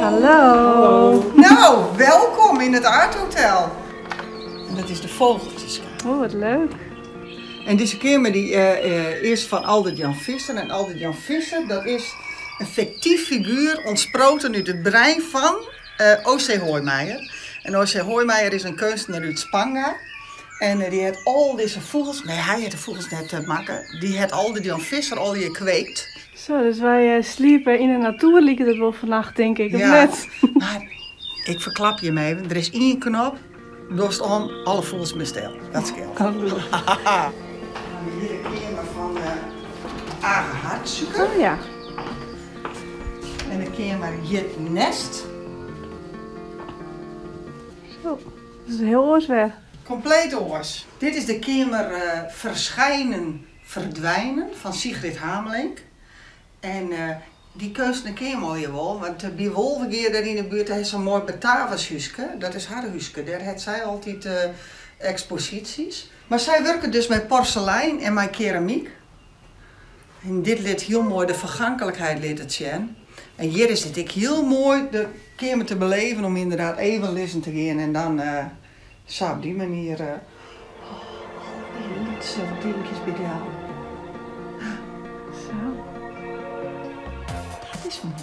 Hallo. Nou, welkom in het Art Hotel. En dat is de vogeltjeskamer. Oh, wat leuk. En deze kamer die, is van Aldert Jan Visser. En Aldert Jan Visser, dat is een fictief figuur ontsproten uit het brein van O.C. Hooijmeijer. En O.C. Hooijmeijer is een kunstenaar uit Spanga. En die heeft al deze vogels, nee, hij heeft de vogels net te maken. Die heeft Aldert Jan Visser al hier kweekt. Zo, dus wij sliepen in de natuur, liep het wel vannacht, denk ik, of Ja, net? Maar ik verklap je hem even, er is één knop, dorst om, alle vogels met stil. Dat scheelt. Kan het wel. Hier de kamer van Age Hartsuiker. Oh ja. En de kamer Jit Nest. Zo, dat is heel oors weg. Compleet oors. Dit is de kamer Verschijnen, Verdwijnen van Sigrid Hamelink. En die keus een keer je wel, want bij Wolvengeer daar in de buurt heeft zo'n mooi Batavushuiske. Dat is haar huiske, daar heeft zij altijd exposities. Maar zij werken dus met porselein en met keramiek. En dit liet heel mooi de vergankelijkheid liet het zien. En hier is het ik heel mooi de kamer te beleven om inderdaad even lissen te gaan en dan zo op die manier oh, die lietse dingetjes bij jou. Zo. Dat is mooi.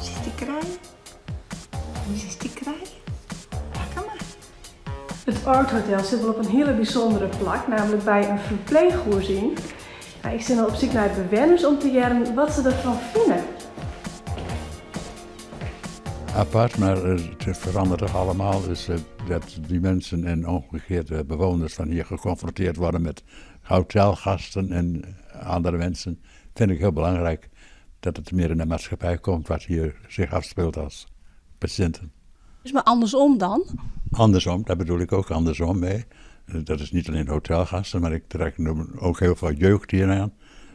Zit die kraai? Wie is die kraai? Pak hem maar. Het Art Hotel zit wel op een hele bijzondere plek, namelijk bij een verpleeghuis. Ik zit al op zoek naar bewoners om te jaren wat ze ervan vinden. Apart, maar het verandert toch allemaal. Dus dat die mensen en omgekeerd de bewoners van hier geconfronteerd worden met hotelgasten en andere mensen, vind ik heel belangrijk. Dat het meer in de maatschappij komt wat hier zich afspeelt als patiënten. Dus maar andersom dan? Andersom, daar bedoel ik ook andersom mee. Dat is niet alleen hotelgasten, maar ik trek ook heel veel jeugd hier aan.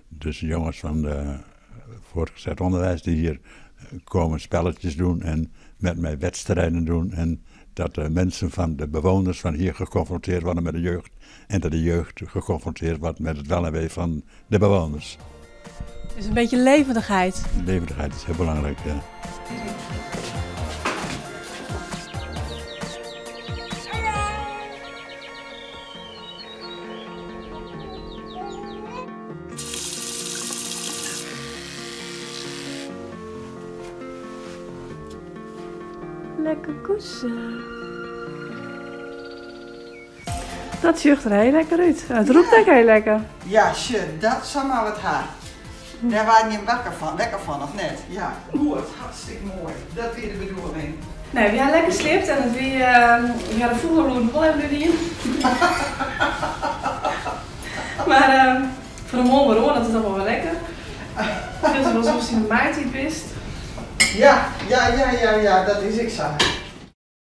Dus jongens van de voortgezet onderwijs die hier komen spelletjes doen en met mij wedstrijden doen. En dat de mensen van de bewoners van hier geconfronteerd worden met de jeugd. En dat de jeugd geconfronteerd wordt met het wel en wee van de bewoners. Dus een beetje levendigheid. Levendigheid is heel belangrijk, ja. Lekker koesen. Dat zucht er heel lekker uit. Het roept ook heel lekker. Ja, shit, dat zou maar wat haar. Daar waren je wakker van, of net? Ja, goed, hartstikke mooi. Dat weer de bedoeling. Nee, we hebben lekker geslipt en het we hadden vroeger nog wel even in. Maar voor de morgen hoor, dat is allemaal wel lekker. Het is wel alsof je in de maart wist. Ja, ja, ja, ja, ja, dat is ik zo.